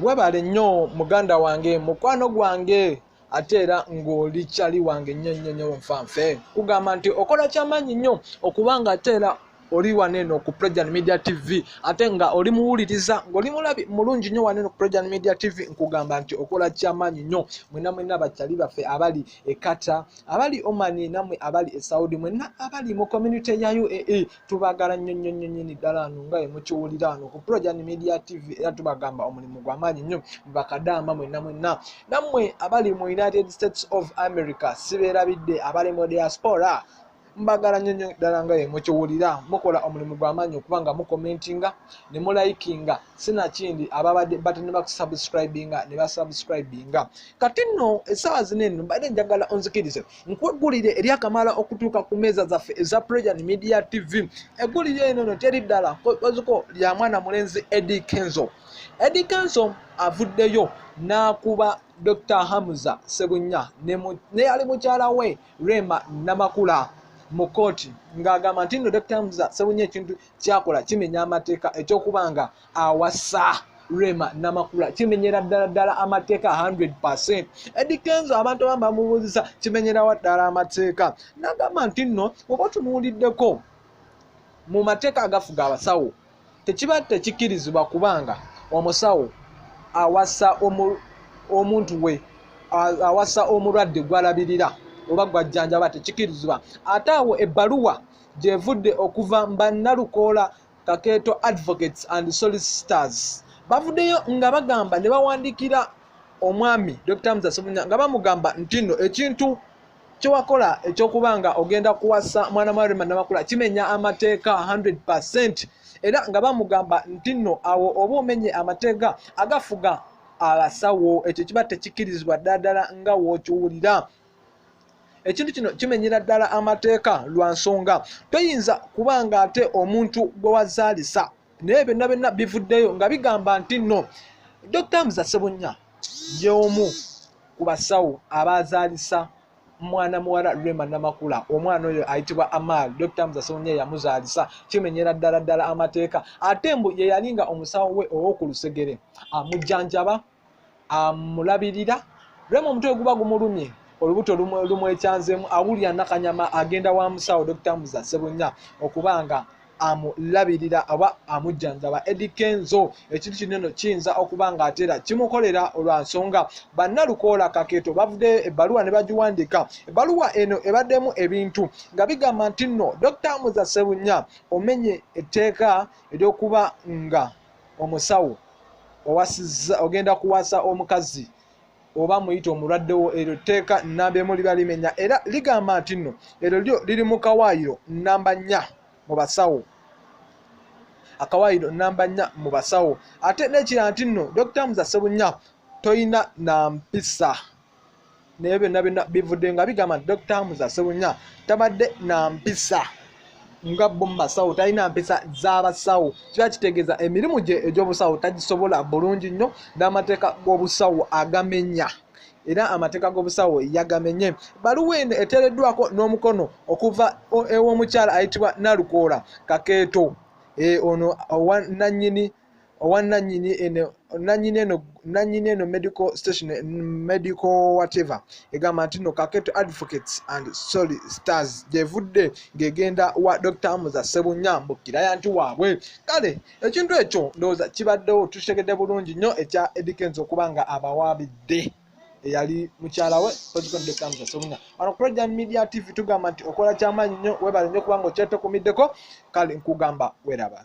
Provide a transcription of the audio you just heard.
Webale nnyo muganda wange, mukwano gwange, ate era ng'oli kyali wange nnyo nnyo nnyo nfanfe. Kugamba nti okola kyamaanyi nnyo okubanga ate era oli wano eno ku Prejan Media TV, ate nga oli muwuliriza ng'oli mulabi mulungi nnyo wano eno ku Prejan Media TV. Nkugamba nti okola kyamaanyi nnyo. Mwenna mwenna bakyali baffe abali e Qatar, abali Oman, nammwe abali e Saudi, mwenna abali mu community ya UAE, tubagala nnyo nnyo nnyo nnyini ddala wano nga emukiwulira wano ku Prejan Media TV. Era tubagamba omulimu gw'amaanyi nnyo mubakadaama mwenna mwenna, nammwe abali mu United States of America, sibeerabidde abali mu diaspora, mbagala nnyo nnyo ddala nga mukiwulira. Mukola omulimu gw'amaanyi okuba nga mukomentinga ne mulayikinga, sinakindi ababadde batannaba kusubscribinga ne basubscribinga. Kati nno essaawa zino eno mbadde njagala onzikirize nkwegulire eryakamala okutuuka ku meeza zaffe eza Prejan Media TV. Eggulire eno no teri ddala koziko lya mwana mulenzi Eddy Kenzo. Eddy Kenzo avuddeyo n'akuba Dr. Hamza Ssebunya ne yali mukyala we Rema Namakula mu kkooti, ng'agamba nti nno Dr. Hamza Ssebunya ekintu kyakola kimenya amateeka. Ekyokuba nga awasa Rema Namakula kimenyera ddala ddala amateeka 100%. Eddy Kenzo abantu abamu bamubuuzisa kimenyerawa ddala amateeka, n'agamba nti nno oba otunuuliddeko mu mateeka agafuga abasawo tekiba tekikkirizibwa kubanga omusawo awasa omuntu we, awasa omulwadde gw'alabirira oba gw'ajjanjaba, tekikkirizibwa. Ate awo ebbaluwa gy'evudde okuva Bannalukoola Kakeeto Advocates and Solicitors bavuddeyo nga bagamba ne bawandiikira omwami Dr. Hamza Ssebunya nga bamugamba nti nno ekintu kyewakola ekyokuba nga ogenda kuwasa mwana wa Rema Namakula kimenya amateeka 100%. Era nga bamugamba nti nno awo oba omenye amateeka agafuga abasawo, ekyo kiba tekikkirizibwa ddala ddala nga w'okiwulira. Ekintu kino kimenyera ddala amateeka lwa nsonga toyinza kuba nga ate omuntu gwe wazaalisa. Naye byonna byonna bivuddeyo nga bigamba nti nno Dr. Hamza Ssebunya y'omu ku basawo abazaalisa mwana muwala Rema Namakula, omwana oyo ayitibwa Amal. Dr. Hamza Ssebunya yamuzaalisa, kimenyera ddala ddala amateeka. Ate mbu ye yali nga omusawo we ow'oku lusegere, amujjanjaba, amulabirira. Rema omutwe guba gumulumye, olubuto lumwekyanzeemu, awulira nakanyama, agenda wa musawo Dr. Hamza Ssebunya okuba nga amulabirira oba amujjanjaba. Eddy Kenzo ekintu kino eno kiyinza okuba nga ate era kimukolera olwa nsonga Bannalukoola Kakeeto bavuddeyo ebbaluwa ne bagiwandiika. Ebbaluwa eno ebaddemu ebintu nga bigamba nti nno Dr. Hamza Ssebunya omenye etteeka ery'okuba nga omusawo owasizza ogenda kuwasa omukazi oba muyite omulwaddewo, eryo tteeka nnamba emu liba limenya. Era ligamba nti nno eryo lyo liri mu kawaayiro nnamba 4 mu basawo, akawaayiro nnamba 4 mu basawo. Ate n'ekirala nti nno Dr. Hamza Ssebunya toyina na mpisa. Naye byonna byonna bivudde nga bigamba nti Dr. Hamza Ssebunya tabadde na mpisa nga bo mu basawo, talina mpisa z'abasawo. Kiba kitegeeza emirimu gye egy'obusawo tagisobola bulungi nnyo, n'amateeka g'obusawo agamenya, era amateeka g'obusawo yagamenye. Ebbaluwa eno eteereddwako n'omukono okuva ew'omukyala ayitibwa Nalukoola Kakeeto, ono owa nannyini eno, nannyini eno, nannyini eno medical station, medical whatever, egamba nti no Kakeeto Advocates and Solicitors gyevudde ng'egenda wa Dr. Hamza Ssebunya mbu client waabwe. Kale ekintu ekyo ndowooza kibaddewo tukitegedde bulungi nnyo, ekya Eddy Kenzo okuba nga abawaabidde eyali mukyala we President Dr. Hamza Ssebunya. Wano ku Prejan Media TV tugamba nti okola kyamaanyi nnyo, weebale nnyo kubanga okyetokumiddeko. Kale nkugamba weeraba.